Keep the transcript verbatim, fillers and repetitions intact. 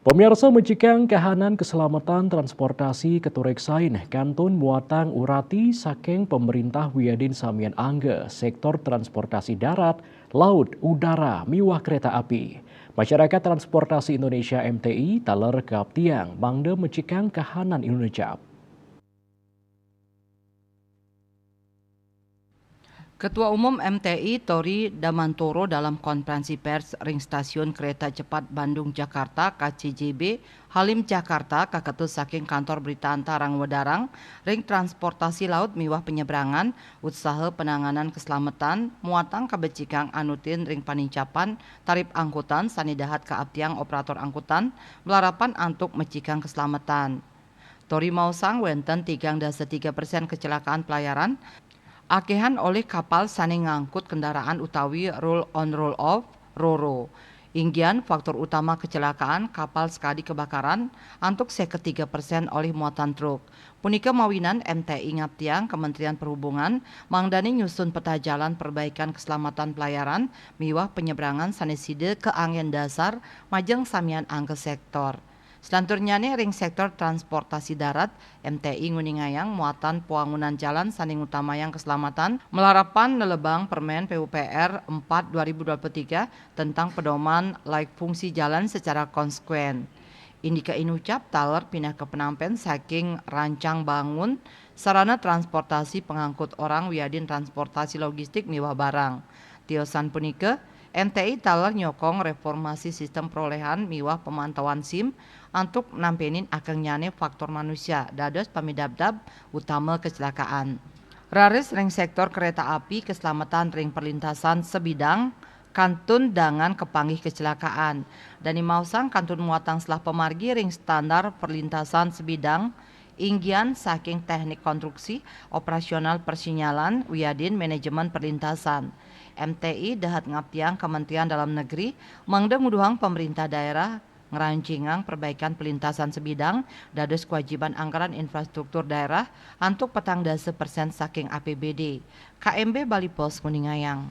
Pemirsa, mencikang kahanan keselamatan transportasi katureksain kantun muatang urati saking pemerintah wiadin samian angga sektor transportasi darat, laut, udara, miwah kereta api. Masyarakat Transportasi Indonesia M T I taler kaaptiang mangda mencikang kahanan inucap. Ketua Umum M T I Tori Damantoro dalam konferensi pers ring Stasiun Kereta Cepat Bandung Jakarta K C J B Halim Jakarta kaketus saking kantor berita antarang wedarang ring transportasi laut miwah penyeberangan, utsaha penanganan keselamatan muatang kabecikang anutin ring panincapan tarip angkutan sane dahat kaaptiang operator angkutan malarapan antuk mecikang keselamatan. Tori maosang wenten tigang dasa tiga persen kecelakaan pelayaran akehan olih kapal sane ngangkut kendaraan utawi roll on roll off, roro. Inggian faktor utama kecelakaan kapal sekadi kebakaran antuk seket tiga persen olih muatan truk. Punika mawinan M T I ngaptiang Kementerian Perhubungan mangdane nyusun peta jalan perbaikan keselamatan pelayaran miwah penyeberangan sane sida kaanggen dasar majeng samian angga sektor. Selanturnyane ring sektor transportasi darat, M T I nguningayang muatan pwangunan jalan sane ngutamayang keselamatan, malarapan nelebang Permen P U P R empat dua ribu dua puluh tiga tentang pedoman laik fungsi jalan secara konsekuen. Indika inucap taler pinaka penampen saking rancang bangun sarana transportasi pengangkut orang wiadin transportasi logistik miwah barang. Tiosan punika, M T I taler nyokong reformasi sistem perolehan miwah pemantauan sim antuk nampenin akengnyane faktor manusia dados pamidabdab utama kecelakaan. Raris ring sektor kereta api, keselamatan ring perlintasan sebidang kantun dangan kapanggih kecelakaan. Dane maosang kantun muatang selah pamargi ring standar perlintasan sebidang, inggian saking teknik konstruksi, operasional persinyalan, wiadin manajemen perlintasan. M T I dahat ngaptiang Kementerian Dalam Negeri mangda nguduhang pemerintah daerah ngrancingang perbaikan perlintasan sebidang dados kewajiban anggaran infrastruktur daerah antuk petang dasa persen saking A P B D. K M B Bali Post nguningayang.